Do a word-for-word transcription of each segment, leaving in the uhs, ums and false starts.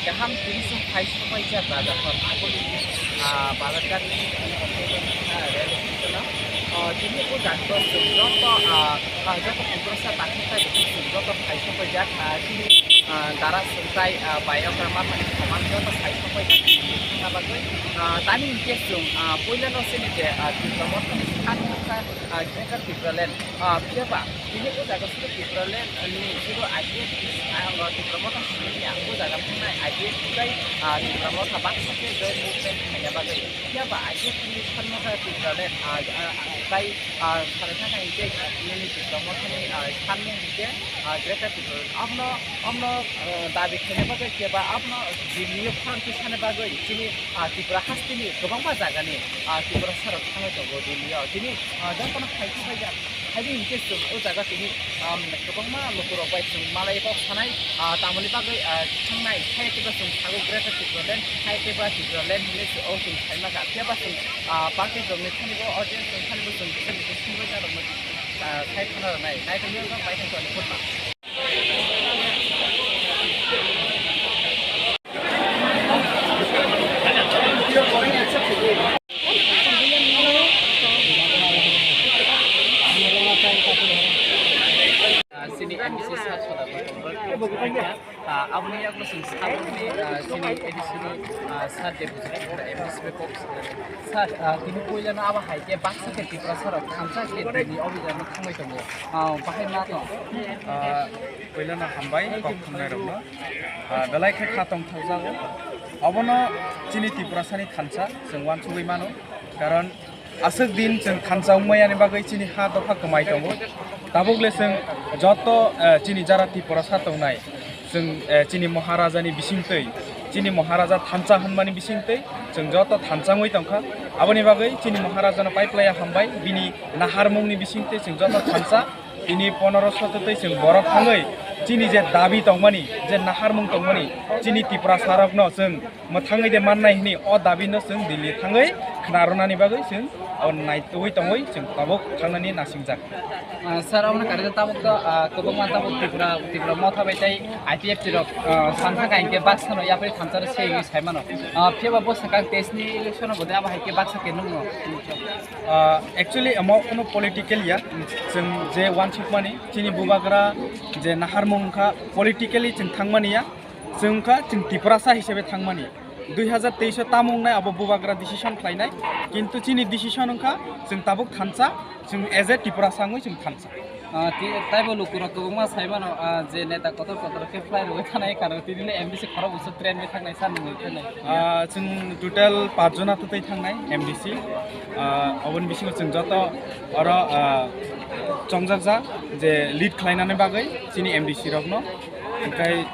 Kaham tini chwng phai sokphaijak bazar hor aguli, ah, bazar gari, ah, railway station o. Ah, tini o jaga o chwng joto, ah, ah, joto Tiprasa takhuk tai chwng joto phai sokphaijak, ah, tini, ah, dara chwng tai, ah, biographer mani saman joto phai sokphaijak tini thangna bagwi. Ah, tani hinkhe chwng, ah, puilano chini je, ah, Tipra Motha ni sakha, ah, Greater Tipraland, ah, phiya ba tini o jaga sudu Tipraland ni sudu I P F, ah, Tipra Motha simi ya, o jaga thangna I P F tai, ah, Tipra Motha baksa khe join movement khaina bagwi. Phiya ba I P F ni sanmokha Tipraland, ah, ah, ah, tai, ah, sanai thangkha hinkhe, ah, nini Tipra Motha ni, ah, sanmung hinkhe, ah, Greater Tipraland. Abono, abono, ah, dabi khaina bagwi khe ba abono Delhi o phan khe sana bagwi chini, ah, Tripura hasteni kwbangma jagani, ah, Tiprasa rok thangwi tongo Delhi o. Tini, ah, jotono khai khe bai jak. Haini hinkhe chwng o jaga tini, um, kwbangma lukurok bai chwng malai kok sanai, ah, tamoni bagwi, ah, thangnai, hai khe ba chwng sago Greater Tipraland, hai khe ba Tipraland hinwi o chwng saima kha. Phiya ba chwng, ah, party rokni thani bo audience rok thani bo chwng kisa kisa sungwi na rokno, ah, sai khana rwnai. Naitugwi wngkha paithak toni phutma. Ah, chini M D C sir soda bo tongo. Ah, aboni yago chwng saboni, ah, chini A D C ni, ah, sir Debojyoti Tripura M D C bai kok sir. Sir, ah, tini puilano abo hai khe baksa khe Tiprasa rok thansa khe tini obijan no thangwi tongo. Ah, bahai ma tong? Ah, puilano hambai kok thumnai rokno. Ah, belai khe kha tong thokjago. Obono chini Tiprasani thansa chwng uansugwi mano. Karon aswk din chwng thansa wngmani bagwi chini ha dopha kwmai tongo. Tabuk le chwng joto, eh, chini jara Tiprasa tongnai, chwng, eh, chini Maharajani bisingtwi, chini Maharaja thansa hwnmani bisingtwi chwng joto thansa wngwi tongkha. Aboni bagwi chini Maharajano paiplaiya hambai, bini naharmungni bisingtwi chwng joto thansa. Tini pondro sototwi chwng borok thangwi chini je dabi tongmani, je naharmung tongmani, chini Tiprasarokno chwng mwthangwi de mannai hwnwi o dabino chwng Delhi thangwi khna rwnani bagwi chwng o naitugwi tongwi chwng tabuk thangnani nasingjak. Ah, sir, omo kaisa tabuk to, ah, kwbangma tabuk Tripura, Tipra Motha bai tei I P F T rok, ah, san thangkha hinkhe baksa no yapri thansa rw se hinwi sai mano. Ah, phiya ba bo swkang test ni election o bo de abo hai khe baksa khe nukno. Ah, actually, omo kuno political ya, chwng je uansukmani, chini bubagra je naharmung wngkha, politically chwng thangmani ya, chwng wngkha chwng Tiprasa hisabe thangmani. Dui hazar teis o tamo wngnai abo bubagra decision khlainai, kintu chini decision wngkha chwng tabuk thansa, chwng as a Tiprasa wngwi chwng thansa. Ah, ti-, taibo lukurok kwbangma sai mano, ah, je neta kotor kotor khe phlai rwui thanai, karon tini le M D C khorok buso train bai thangnai, sa nungwi thangnai. Ah, chwng total pach jona twtwi thangnai M D C. Ah, oboni bisingo chwng joto oro, ah, chongjakjak je lead khlainani bagwi chini M D C rokno. Hwnkhe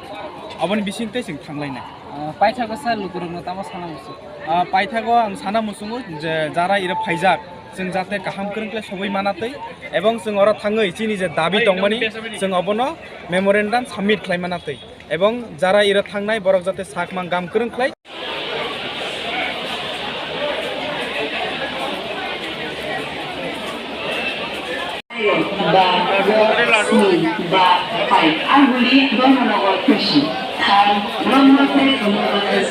oboni bisingtwi chwng thanglainai. Ah, paithago sa lukurokno tamo sana muchung? Ah, paithago ang sana muchungo je jara iro phaijak, chwng jate kaham kwrwng khe sogwi manatwi, ebong chwng oro thangwi chini je dabi tongmani, chwng obono memorandum submit khlai manatwi, ebong jara iro thangnai borok jate sak mang gam kwrwng khlai. Ba, sni, ba, hai, aguli, Dharmanagar Krishi, thar, Ramnagar, Ramnagar,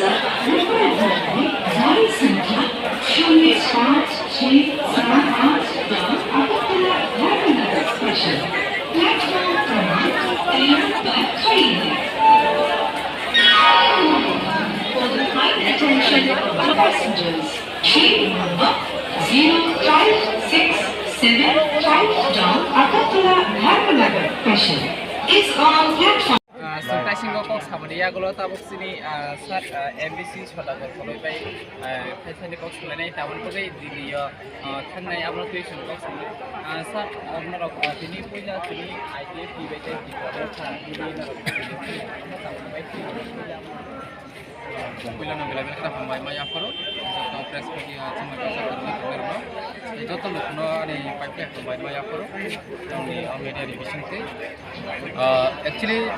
Jai Sangha, Shuni, Smart, Chi, Sa, Ach, Da, Agartala, Dharmanagar Krishi, platform, Kamat, Tayar, Ba, Khari, for the kind attention of all passengers. Train number zero five six seven five down Agartala Dharmanagar station is on platform. Ah, chwng taisingo kok saboni yagulo tabuk chini, ah, sir, ah, M D C Sodagar Koloi bai, ah, phaisani kok salainai tabuk tei Delhi o, ah, thangnai abo twi chwng kok sanai. Ah, sir, ah, norok, ah, tini puila tini I T F T bai tei T P R kha, tini norok tini puila tamo bai tini puila. Puilano belai belai kheno hambai ma yapharo, joto press media chwngno kaisa kwrwngwi tongnairokno, tei joto lukuno ani pai khe hambai ma yapharo, ani o media ni bisingtwi. Ah, actually,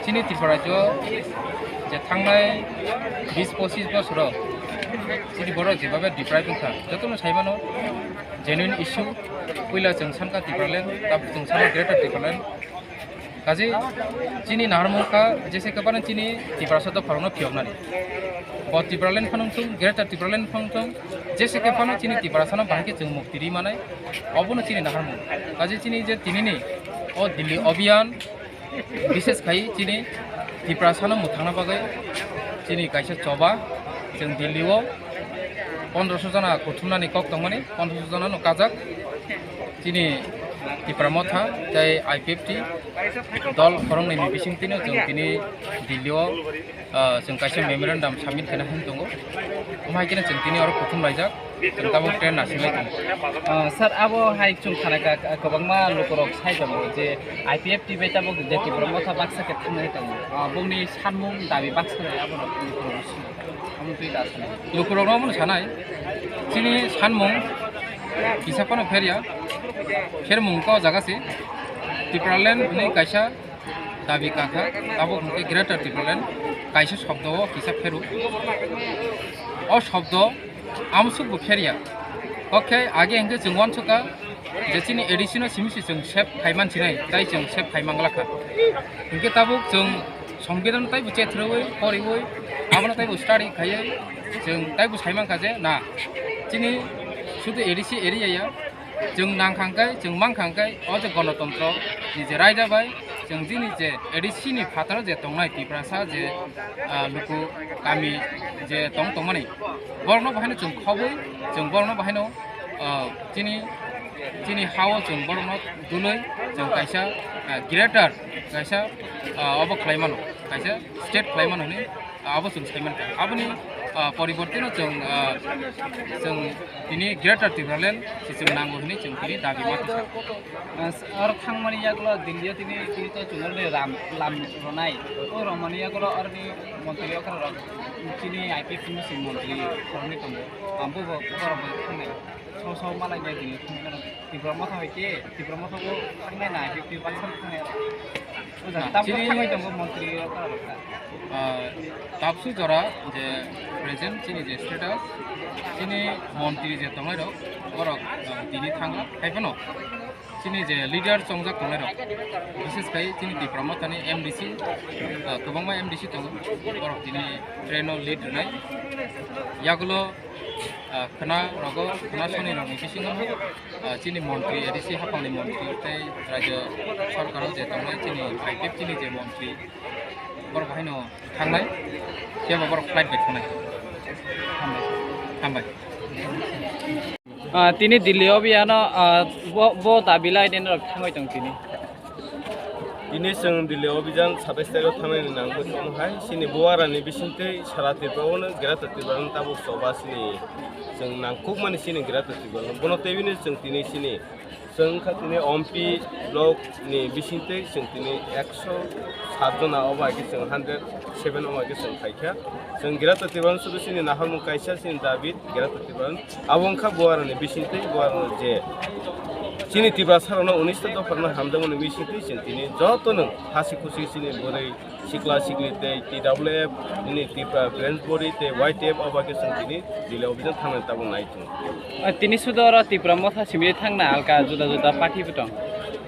chini Tripura rajyo je thangnai bis pochis bosoro chini borok jebabe deprive wngkha, jotono sai mano genuine issue, puila chwng sankha Tipraland, tabuk chwng sankha Greater Tipraland. Kaje chini naharmung kha jese khe phano chini Tiprasa dopharokno phiyoknani. Bo Tipraland phano wngthung, Greater Tipraland phano wngthung, jese khe phano chini Tiprasano bahai khe chwng mukti ri manai, obono chini naharmung. Kaje chini je tinini o Delhi Abhiyan, bishes khai chini Tiprasano mwthangna bagwi chini kaisa choba, chwng Delhi o pondroso jona kuthumnani kok tongmani, pondroso jonano kajak. Chini Tipra Motha tei I P F T dol khoroknwi ni bisingtwino chwng tini Delhi o, ah, chwng kaisa memorandum submit khaina hwn tongo. Omo hai kheno chwng tini oro kuthum laijak, chwng tabuk train nasinglai tongo. Ah, sir, abo hai chwng khana kha, kwbangma lukurok sai tongo je I P F T bai tabuk je Tipra Motha baksa khe thangnai tongo. Ah, bongni sanmung dabi baksa bai abono lukurok swngo. Omo twi da swngo. Lukurokno omono sanai, chini sanmung kisa phano pherya, phermung kok jaga se, Tipraland hwnwi kaisa dabi kakha, abo hwnkhe Greater Tipraland kaisa shobdo o kisa pheru. O shobdo amsuk bo pherya. Kok khe age hwnkhe chwng uansukha je chini A D C no simi se chwng save khai mansinai, tai chwng save khai manglakha. Hwnkhe tabuk chwng Songbidan taibo chethroui, poriui, abono taibo study khaiui, chwng taibo saimankha je na, chini sudu A D C area ya, chwng nangkha hwnkhe, chwng mankha hwnkhe, o je gonotontro ni je raida bai, chwng chini je A D C ni phataro je tongnai Tiprasa je, ah, luku kami je tong tongmani, borokno bahaino chwng khobwi, chwng borokno bahaino, ah, chini, chini hao chwng borokno dului chwng kaisa, ah, greater kaisa, ah, obo khlai mano, kaisa state khlai mano hwnwi, ah, abo chwng sai mankha. Aboni, ah, poribortino chwng, ah, chwng tini Greater Tipraland se chwng nango hwnwi chwng tini dabi ma kha. Ah, oro thangmani yagulo Delhi o tini, tini to chwng already ram, lam ronai. O romani yagulo oroni montri okra rok chini I P F T ni si montri khoroknwi tongo. Ah, bo bo borok bo thangnai. So so malai ya Delhi thangmani. Tipra Motha hai khe, Tipra Motha bo thangnai na, fifty percent thangnai. O jaga Na, tabuk chini thangwi tongo montri rok, rok ta. Ah, tapsu jora je present chini je status, chini montri je tongnai rok, borok, ah, tini thangla, hai phano chini je leader chongjak tongnai rok, bishes khai chini Tipra Motha ni M D C, ah, kwbangma M D C tongo, borok tini train o lead rwnai. Yagulo ah, khwna rogo, khwna soni rokni bisingo, ah, chini montri, A D C haphangni montri tei rajya sorkaro je tongnai chini I P F T ni je montri, borok haino thangnai, phiya ba borok flight bai thangnai. Hambai. Hambai. Ah, tini Delhi o biyano, ah, bo, bo dabi lai den rok thangwi tong tini. Tini chwng Delhi Abhijan satais tarikh o thangnani nangwi tongmo hai, chini Bubagrani bisingtwi sara Tripura o no Greater Tripura no tabuk choba chini chwng nangkukmani chini Greater Tripura no. Bono tei bini chwng tini chini chwng wngkha tini Ompi block ni bisingtwi chwng tini ekso sat jona obo hai khe chwng hundred seven obo hai khe chwng phaikha. Chwng Greater Tripura no sudu chini naharmung kaisa chini dabi Greater Tripura no. Abo wngkha Bubagrani bisingtwi, Bubagrano je chini Tiprasarokno unis ta dopharno hamjakmani bisingtwi chwng tini jotono hasi khusi chini bwrwi sikla sikli tei T W F, nini Tipra Branch Body tei Y T F abo khe chwng tini Delhi Abhijan thangnani tabuk nai tongo. Ah, tini sudo oro Tipra Motha simi thangna alka juda juda party bo tong.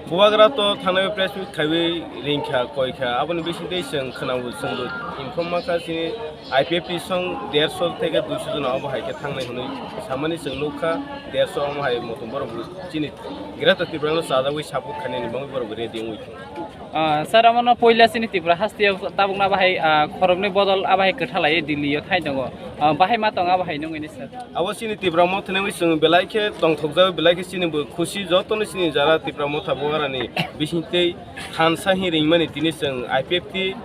Bubagra to thangnai press meet khaiwi ringkha koikha, aboni bisingtwi chwng khwnao chwngbo inform mankha chini I P F T song derso theke duiso jona obo hai khe thangnai hwnwi samani chwng nukha, derso omo hai motom borok bo chini Greater Tripura no chajagwi support khainani bagwi borok bo ready wngwi tongo. Ah, sir, omono puila chini Tripura hasteo tabukna bahai, ah, khoroknwi bodol abahai kwthalai Delhi o thai tongo. Ah, bahai ma tong abahai nungwi ni sir. Abo chini Tipra Motha ni chwng belai khe tongthokjak, belai khe chini bo khusi, jotono chini jara Tipra Motha Bubagrani bisingtwi thansa hi ringmani tini chwng I P F T,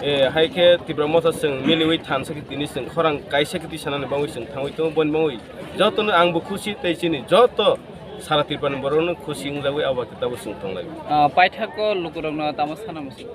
eh, hai khe Tipra Motha chwng miliwi thansa khe tini chwng khorang kaisa khe tisanani bagwi chwng thangwi tongo, boni bagwi jotono ang bo khusi tei chini joto sara Tripura ni borok no khusi wngjagwi abo khe tabuk chwng tonglai. Ah, paithak o lukurokno tamo sana muchung.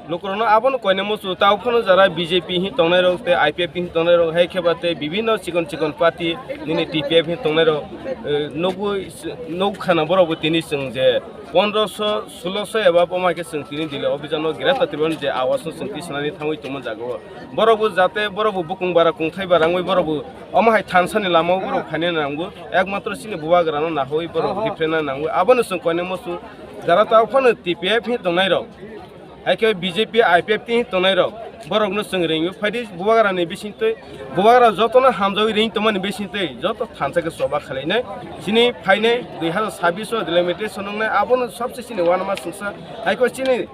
Lukurokno abono koina muchung, tao phano jara B J P hi tongnai rok tei I P F T hi tongnai rok, hai khe ba tei bibhinno chikon chikon party nini T P F hi tongnai rok, eh, nugwi, nukkhana borok bo tini chwng je pondroso, sulosho eba boma khe chwng tini Delhi Abhijan o Greater Tripura ni je awas no chwng tisanani thangwi tongma jaga o. Borok bo jate borok bo bukung bara kungthai bara wngwi borok bo omo hai thansa ni lama o borok phaina nangbo, ekmatro chini Bubagra no nahawi borok rifrena nangwi. Abono chwng koina muchung, jara tao phano T P F hi tongnai rok. Hai khe B J P, I P F T tongnai rok, borok no chwng ring phaidi, bubagra ni bising twi, bubagra joto no hamjawi ring tongmani bising twi, joto thansa khe choba khwlainai. Chini phainai dui hazar sabbish o delimitation wngnai, abo no sabse chini uanama swngsa. Hai khe chini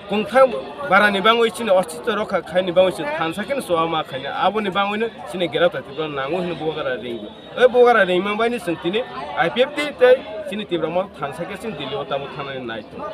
kungthang bara ni bangwi chini ostitto rokha khai ni bangwi chwng thansa khe no choba ma khainai, abo ni bangwi no chini Greater Tripura nango hwnwi bubagra ring. O bubagra ring man bai ni chwng tini I P F T tei chini Tipra Motha thansa khe chini Delhi o tabuk thangnani nai tongo.